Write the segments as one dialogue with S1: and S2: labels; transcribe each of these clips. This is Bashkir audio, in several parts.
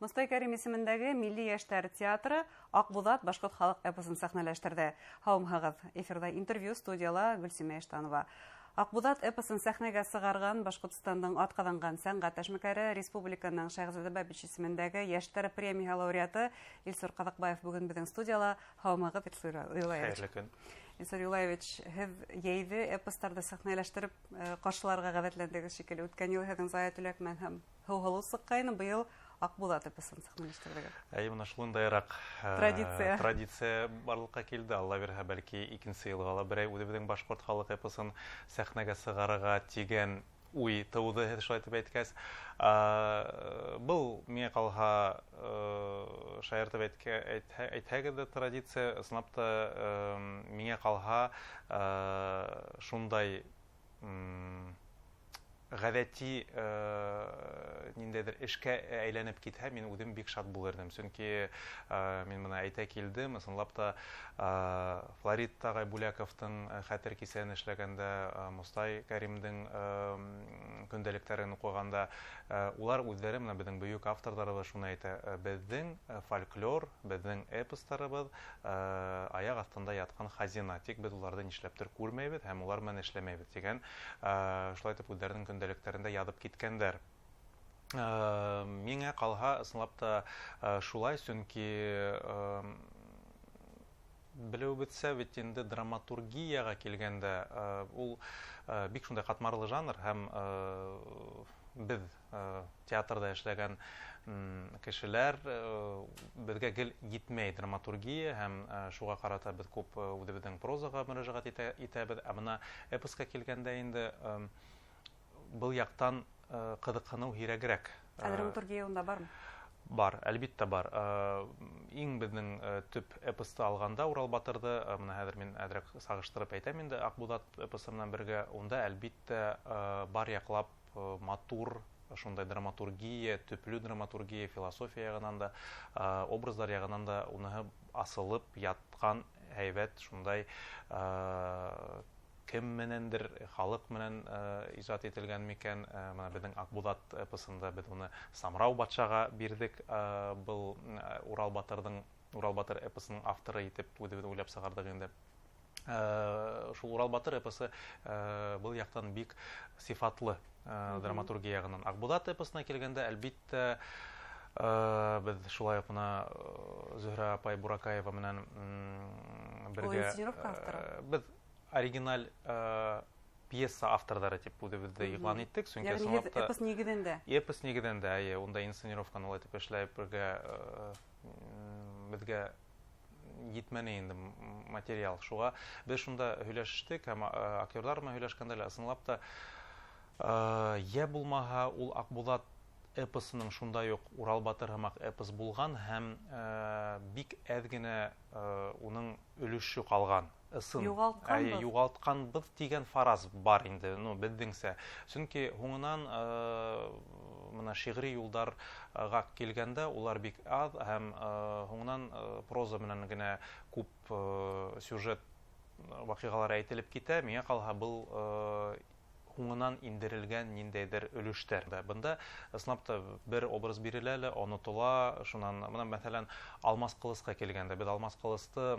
S1: Мостай Кәрим исемендәге Милли йәштәр театры «Аҡбуҙат» башҡорт халыҡ эпосын сәхнәләштерҙе. Һаумыһығыҙ! Эфирҙа интервью, студияла Гөлсимә Иштанова. «Аҡбуҙат» эпосын сәхнәгә сығарған Башҡортостандың атҡаҙанған сәнғәт эшмәкәре, республиканың Шәһзада Бабич исемендәге йәштәр премияһы лауреаты Илсур Ҡаҙаҡбаев бөгөн беҙҙең студияла. Һаумыһығыҙ, Илсур Юлаевич!
S2: Хәйерле көн.
S1: Илсур Юлаевич, һеҙ йәйҙе эпостарҙы сәхнәләштереп ҡаршыларға ғәҙәтләндегеҙ шикелле. Үткән йыл һеҙҙең «Зая Түләк» менән һәм «Һыуһылыу» сыҡҡайны, быйыл «Аҡбуҙат» эпосын сәхнәләштерҙегеҙ.
S2: Әй, бына шундайыраҡ
S1: традиция.
S2: Традиция барлыҡҡа килде. Алла бирһә, бәлки икенсе йылға ла берәй үҙебеҙҙең башҡорт халыҡ эпосын сәхнәгә сығарырға тигән уй тыуҙы, һеҙ шулай тип әйткәс. Был миңә ҡалһа, шаяртып әйтһәгеҙ ҙә, традиция, ысынлап та, миңә ҡалһа, шундай ғәҙәти ниндәйҙер эшкә әйләнеп китһә, мин үҙем бик шат булыр инем. Сөнки мин бына әйтә килдем, ысынлап та, Флорид ағай Бүләковтың хәтер кисәһен эшләгәндә, Мостай Кәримдең көндәлектәрен уҡығанда, улар үҙҙәре, бына беҙҙең бөйөк авторҙарыбыҙ шуны әйтә: беҙҙең фольклор, беҙҙең эпостарыбыҙ аяҡ аҫтында ятҡан хазина, тик беҙ уларҙы нишләптер күрмәйбеҙ һәм улар менән эшләмәйбеҙ тигән, шулай итеп үҙҙәренең көндәлектәрендә яҙып киткәндәр. Миңә ҡалһа, ысынлап та, шулай, сөнки белеүебеҙсә бит инде, драматургияға килгәндә, ул бик шундай ҡатмарлы жанр, һәм беҙ, театрҙа эшләгән кешеләр, беҙгә гел етмәй драматургия, һәм шуға ҡарата беҙ күп үҙебеҙҙең прозаға мөрәжәғәт итәбеҙ. Ә бына эпосҡа килгәндә инде, был яҡтан ҡыҙыҡһыныу һирәгерәк.
S1: Ә драматургия унда бармы?
S2: Бар, әлбиттә бар. Иң беҙҙең төп эпосты алғанда, «Урал батырҙы», бына хәҙер мин әҙерәк сағыштырып әйтәм инде «Аҡбуҙат» эпосы менән бергә, унда әлбиттә бар яҡлап матур шундай драматургия, төплө драматургия, философия яғынан да, образдар яғынан да уныһы асылып ятҡан һәйбәт шундай, кем менәндер, халыҡ менән ижад ителгән микән. Бына беҙҙең «Аҡбуҙат» эпосында беҙ уны Самрау батшаға бирҙек, был Урал батырҙың, «Урал батыр» эпосының авторы итеп үҙебеҙ уйлап сығарҙыҡ инде. Шул «Урал батыр» эпосы был яҡтан бик сифатлы драматургия яғынан. «Аҡбуҙат» эпосына килгәндә, әлбиттә, беҙ шулай уҡ бына Зөһрә апай Буракаева менән бергә
S1: Ул инсценировка авторы.
S2: Беҙ оригиналь пьеса авторҙары тип үҙебеҙҙе иғлан иттек, сөнки
S1: Йәғни
S2: ысынлап
S1: һеҙ
S2: та
S1: эпос нигеҙендә.
S2: Эпос нигеҙендә, эйе, унда инсценировканы улай итеп эшләп бергә беҙгә етмәне инде материал. Шуға беҙ шунда һөйләштек һәм актерҙар менән һөйләшкәндә лә, ысынлап та, йә булмаһа ул «Аҡбуҙат» эпосының шундай уҡ «Урал батыр» һымаҡ эпос булған һәм бик әҙ генә уның өлөшө ҡалған. Ысын.
S1: Юғалтҡанбыҙ.
S2: Әйе, юғалтҡанбыҙ тигән фараз бар инде, ну, беҙҙеңсә. Сөнки һуңынан бына шиғри юлдарға килгәндә улар бик аҙ һәм һуңынан проза менән генә күп сюжет ваҡиғалар әйтелеп китә. Миңә ҡалһа, был һуңынан индерелгән ниндәйҙер өлөштәр. Бында ысынлап та бер образ бирелә лә, онотола. Шунан, бына, мәҫәлән, Алмас Ҡылысҡа килгәндә, беҙ Алмас Ҡылысты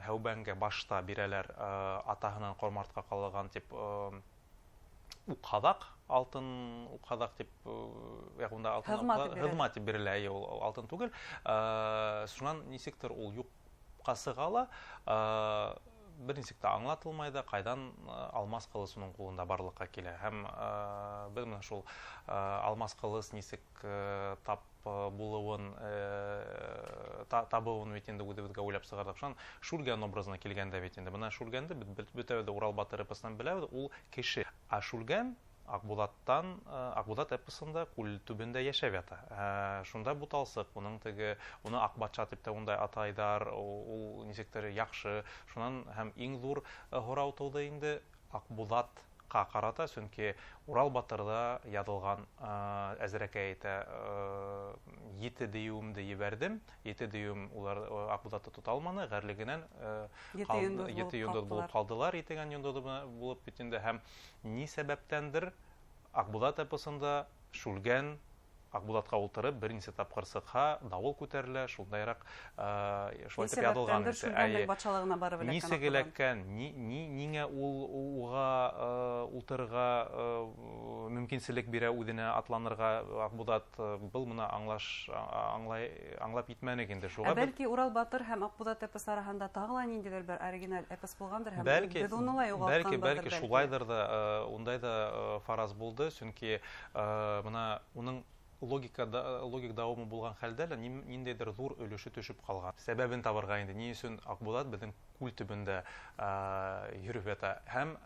S2: Һәүбәнгә башта бирәләр, атаһынан ҡормартҡа ҡалған тип, уҡһаҙаҡ, алтын уҡһаҙаҡ тип, яҡ унда алтын
S1: Һыҙма
S2: уҡһаҙаҡ,
S1: тип бирәләр.
S2: Һыҙма тип бирелә, эйе, ул алтын түгел. Шунан нисектер ул юҡҡа сыға ла, бер нисек тә аңлатылмай ҙа, ҡайҙан Алмас Ҡылыс уның ҡулында барлыҡҡа килә. Һәм беҙ менә шул Алмас Ҡылыс нисек тап булыуын, табыуын бит инде үҙебеҙгә уйлап сығарҙыҡ. Шунан Шүлгән образына килгәндә бит инде, бына Шүлгәнде беҙ бөтәбеҙ дә «Урал батыр» эпосынан беләбеҙ, ул кеше. Ә Шүлгән Аҡбуҙат эпосында күл төбөндә йәшәп ята. Шунда буталсыҡ, уның теге, уны Аҡбатша тип тә ундай атайҙар, ул нисектер яҡшы. Шунан һәм иң ҙур һорау тыуҙы инде Аҡбуҙатҡа ҡарата, сөнки «Урал батырҙа» яҙылған, Әзрәкәй әйтә, ете дейеүемде ебәрҙем, ете дейеүем улар Аҡбуҙатты тота алманы, ғәрлегенән,
S1: Ете йондоҙ
S2: ете
S1: булып
S2: йондоҙ булып
S1: ҡалдылар.
S2: ҡалдылар, етегән йондоҙ булып бит инде. Һәм ни сәбәптәндер «Аҡбуҙат» эпосында Шүлгән Аҡбуҙатҡа ултырып бер нисә тапҡыр сыҡһа, дауыл күтәрелә, шундайыраҡ шулай итеп яҙылған.
S1: Батшалығына барып эләккән.
S2: Нисек эләккән, ниңә ул уға ултырырға мөмкинселек бирә үҙенә атланырға Аҡбуҙат, был мына аңлап етмәнек инде шуға.
S1: Бәлки Урал батыр һәм Аҡбуҙат эпосы араһында тағы ла ниндәйҙер бер оригиналь эпос булғандыр, һәм беҙ уны ла юғалтҡанбыҙҙыр.
S2: Бәлки шулайҙыр ҙа, ундай ҙа фараз булды, сөнки бына уның логик дауамы булған хәлдә лә ниндәйҙер ҙур өлөшө төшөп ҡалған. Сәбәбен табырға инде, ни өсөн Аҡбуҙат беҙҙең күл төбөндә йөрөп ята. Һәм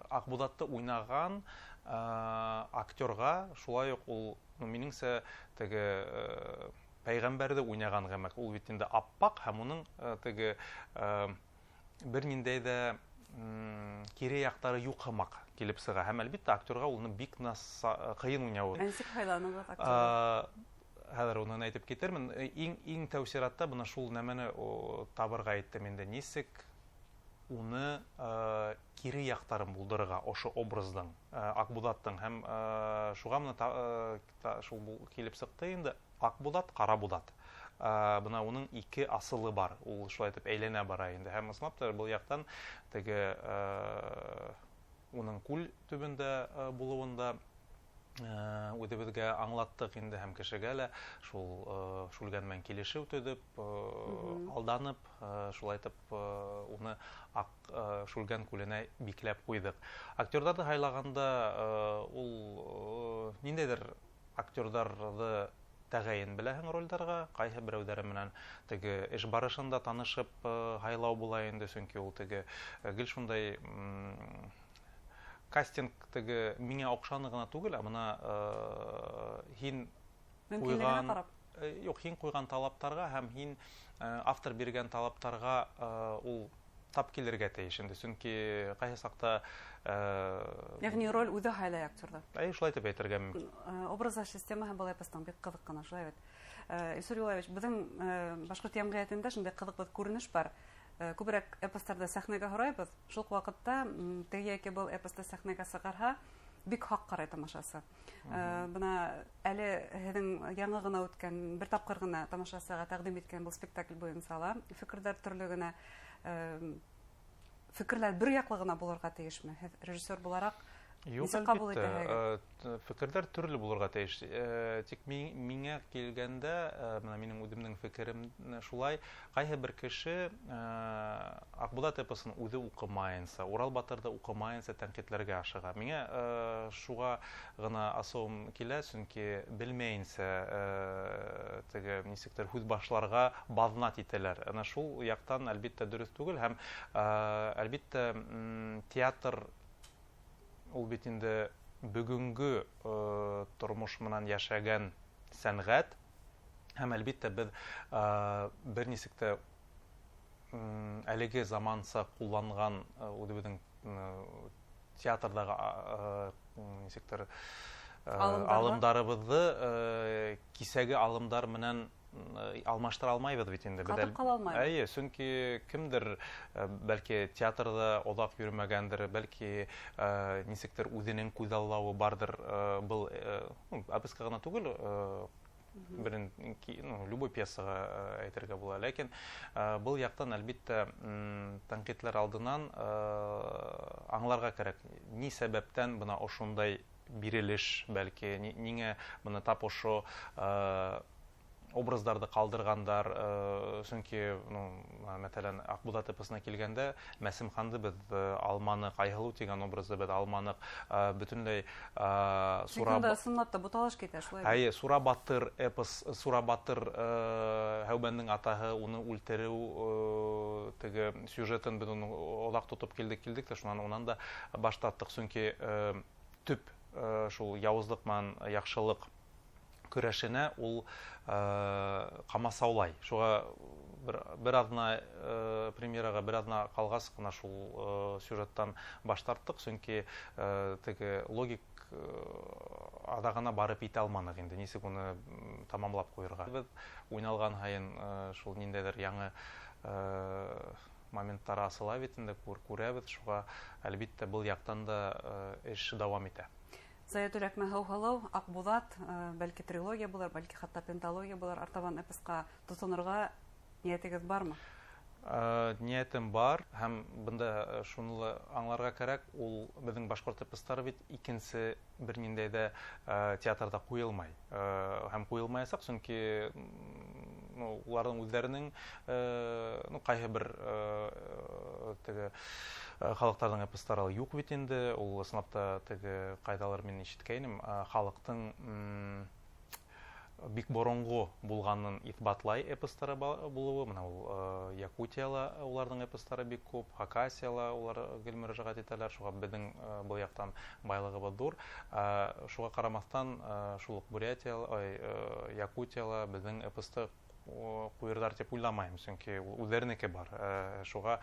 S2: Аҡбуҙатты уйнаған актерға шулай уҡ ул, минеңсә, теге пәйғәмбәрҙе уйнаған ғәмәк. Ул бит инде аппаҡ һәм уның теге бер ниндәй ҙә кире яҡтары юҡ һымаҡ килеп сыға. Һәм әлбиттә актерға уны бик ҡыйын уйнауы.
S1: Нисек һайланығыҙ актерҙы?
S2: Хәҙер уны әйтеп китермен. Иң тәү сиратта бына шул нәмәне табырға иттем инде. Нисек уны кире яҡтарын булдырырға ошо образдың, Аҡбуҙаттың. Һәм шуға бына шул килеп сыҡты инде Аҡбуҙат, Ҡарабуҙат. Бына уның ике асылы бар. Ул шулай итеп әйләнә бара инде. Һәм ысынлап та был яҡтан теге уның күл төбөндә булыуында үҙебеҙгә аңлаттыҡ инде, һәм кешегә лә шул Шүлгән менән килешеү төҙөп, алданып, шулай итеп уны Аҡ Шүлгән күленә бикләп ҡуйҙыҡ. Актерҙарҙы һайлағанда ул ниндәйҙер актерҙарҙы тәғәйен беләһең ролдарға, ҡайһы берәүҙәре менән теге эш барышында танышып һайлау була инде, сөнки ул теге гел шундай кастинг теге миңә оҡшаны ғына түгел, ә бына һин ҡуйған, юҡ, һин ҡуйған талаптарға һәм һин автор биргән талаптарға ул тап килергә тейеш инде, сөнки ҡайһы саҡта
S1: Йәғни роль үҙе һайлай актерҙы.
S2: Әй, шулай итеп әйтергә мөмкин.
S1: Образдар системаһы был эпостың бик ҡыҙыҡ ҡына, шулай бит. Илсур Юлаевич, беҙҙең башҡорт йәмғиәтендә шундай ҡыҙыҡ бер күренеш бар. Күберәк эпостарҙы сәхнәгә һорайбыҙ. Шул уҡ ваҡытта теге йәки был эпосты сәхнәгә сығарһа, бик хаҡ ҡарай тамашасы. Бына әле һеҙҙең яңы ғына үткән, бер тапҡыр ғына тамашасыға тәҡдим иткән был спектакль буйынса ла фекерҙәр төрлө генә, фекерләр бер яҡлы ғына булырға тейешме? Һеҙ режиссер булараҡ
S2: Юҡ, әлбиттә, фекерҙәр төрлө булырға тейеш. Тик миңә килгәндә, бына минең үҙемдең фекерем шулай, ҡайһы бер кеше Аҡбуҙат эпосын үҙе уҡымайынса, Урал батырҙы уҡымайынса тәнҡитләргә ашыға. Миңә шуға ғына асыуым килә, сөнки белмәйенсә теге нисектер һүҙ башларға баҙнат итәләр. Ана шул яҡтан әлбиттә дөрөҫ түгел, һәм әлбиттә театр ул бит инде бөгөнгө тормош менән йәшәгән сәнғәт, һәм әлбиттә беҙ бер нисек тә әлеге заманса ҡулланған үҙебеҙҙең театрҙағы нисектер алымдарыбыҙҙы кисәге алымдар менән алмаштыра алмайбыҙ бит инде.
S1: Ҡатып ҡала алмайбыҙ.
S2: Әйе, сөнки кемдер бәлки театрҙа оҙаҡ йөрөмәгәндер, бәлки нисектер үҙенең күҙаллауы барҙыр. Был эпосҡа ғына түгел, любой пьесаға әйтергә була. Ләкин был яҡтан әлбиттә тәнҡитләр алдынан аңларға кәрәк, ни сәбәптән бына ошондай бирелеш, бәлки ниңә бына тап ошо образдарҙы ҡалдырғандар, сөнки, мәҫәлән, Аҡбуҙат эпосына килгәндә Мәсем ханды беҙ алманыҡ, Айһылыу тигән образды беҙ алманыҡ, бөтөнләй
S1: Сура... Ысынлап та буталыш китә, шулай.
S2: Әйе, Сура батыр эпос, Сура батыр Һәүбәндең атаһы, уны үлтереү теге сюжетын беҙ уны оҙаҡ тотоп килдек тә, шунан унан да баш тарттыҡ, сөнки төп шул яуызлыҡ менән яҡшылыҡ көрәшенә ул ҡамасаулай. Шуға бер аҙна премьераға бер аҙна ҡалғас ҡына шул сюжеттан баш тарттыҡ, сөнки теге логик аҙағына барып етә алманыҡ инде, нисек уны тамамлап ҡуйырға. Беҙ уйналған һайын шул ниндәйҙер яңы моменттар асыла бит инде, күрәбеҙ. Шуға әлбиттә был яҡтан да эш дауам итә.
S1: Зая Түләкмә һыу, Аҡбуҙат, бәлки трилогия булыр, бәлки хатта пенталогия булыр, артабан эпосҡа тотонорға ниәтегеҙ бармы?
S2: Ниәтем бар, һәм бында шуны ла аңларға кәрәк, ул беҙҙең башҡорт эпостары бит икенсе бер ниндәй ҙә театрҙа ҡуйылмай. Һәм ҡуйылмаясаҡ, сөнки уларҙың үҙҙәренең ҡайһы бер теге халыҡтарҙың эпостары юҡ бит инде, ул ысынлап та теге ҡайҙалыр мин ишеткәйнем, халыҡтың бик боронғо булғанын иҫбатлай эпостары булыуы. Мына ул Якутияла уларҙың эпостары бик күп, Хакасияла улар гел мөрәжәғәт итәләр, шуға беҙҙең был яҡтан байлығыбыҙ ҙур. Шуға ҡарамаҫтан, шул уҡ Бурятияла, Якутияла беҙҙең эпосты ҡуйырҙар тип уйламайым, сөнки үҙҙәренеке бар. Шуға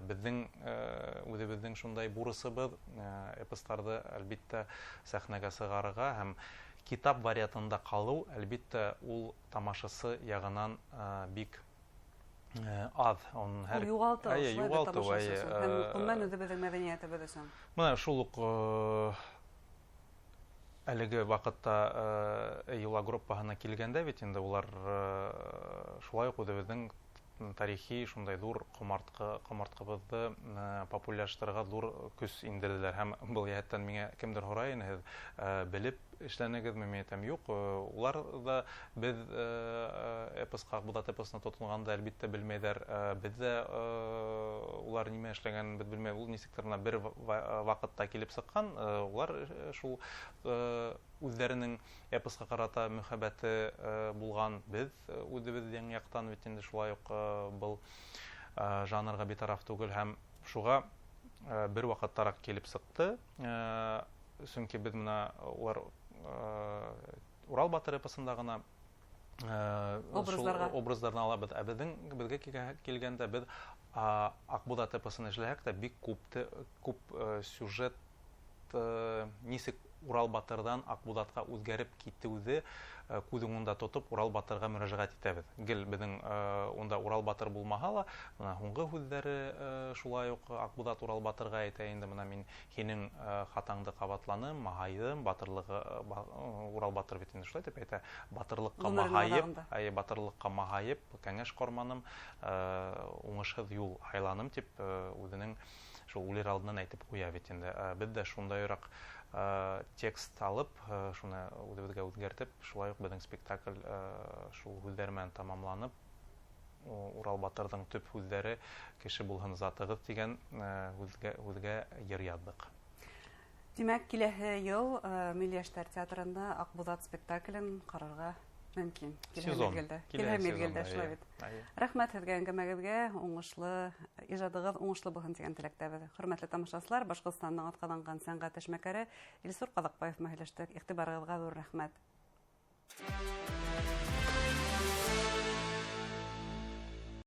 S2: беҙҙең үҙебеҙҙең шундай бурысыбыҙ эпостарҙы әлбиттә сәхнәгә сығарырға, һәм китап вариантында ҡалыу, әлбиттә, ул тамашасы яғынан бик аҙ.
S1: Ул юғалтыу, шулай бит тамашасы өсөн. Һәм ғөмүмән үҙебеҙҙең мәҙәниәтебеҙ өсөн.
S2: Мына шул уҡ әлеге ваҡытта йола группаһына килгәндә бит инде улар шулай уҡ үҙебеҙҙең тарихи шундай ҙур ҡомартҡыбыҙҙы популярлаштырырға ҙур көс индерҙеләр. Һәм был йәһәттән миңә кемдер һорай ине, һеҙ белеп эшләнегеҙме? Мин әйтәм, юҡ. Улар ҙа беҙ эпосҡа, Аҡбуҙат эпосына тотонғанда әлбиттә белмәйҙәр. Беҙ ҙә улар нимә эшләгәнен беҙ белмәйбеҙ. Ул нисектер бына бер ваҡытта килеп сыҡҡан. Улар шул үҙҙәренең эпосҡа ҡарата мөхәббәте булған. Беҙ үҙебеҙҙең яҡтан бит инде шулай уҡ был жанрға битараф түгел, һәм шуға бер ваҡыттараҡ килеп сыҡты. Сөнки беҙ мына улар Урал батыр эпосында ғына образдарҙы алабыҙ. Ә беҙгә килгәндә беҙ Аҡбуҙат эпосын эшләһәк тә бик күп сюжет нисек Урал батырҙан Аҡбуҙатҡа үҙгәреп китеүҙе күҙ уңында тотоп Урал батырға мөрәжәғәт итәбеҙ. Гел беҙҙең унда Урал батыр булмаһа ла, бына һуңғы һүҙҙәре шулай уҡ Аҡбуҙат Урал батырға әйтә инде, бына мин һинең хатаңды ҡабатланым, маһайҙым, батырлығы Урал батыр бит инде шулай тип әйтә, батырлыҡҡа маһайып, батырлыҡҡа маһайып, кәңәш ҡорманым, уңышһыҙ юл һайланым тип үҙенең шул үлер алдынан әйтеп ҡуя бит инде. Беҙ ҙә шундайыраҡ текст алып, шуны үҙебеҙгә үҙгәртеп, шулай уҡ беҙҙең спектакль шул һүҙҙәр менән тамамланып, Урал батырҙың төп һүҙҙәре «Кеше булһын затығыҙ» тигән һүҙгә йыр яҙҙыҡ.
S1: Тимәк, киләһе йыл Милли йәштәр театрында Аҡбуҙат спектаклен ҡарарға мөмкин.
S2: Сезон.
S1: Киләһе миҙгелдә, шулай бит. Рәхмәт һеҙгә әңгәмәгеҙгә, уңышлы ижадығыҙ уңышлы булһын тигән теләктәбеҙ. Хөрмәтле тамашасылар, Башҡортостандың атҡаҙанған сәнғәт эшмәкәре Илсур Ҡаҙаҡбаев менән һөйләштек. Иғтибарығыҙға ҙур рәхмәт.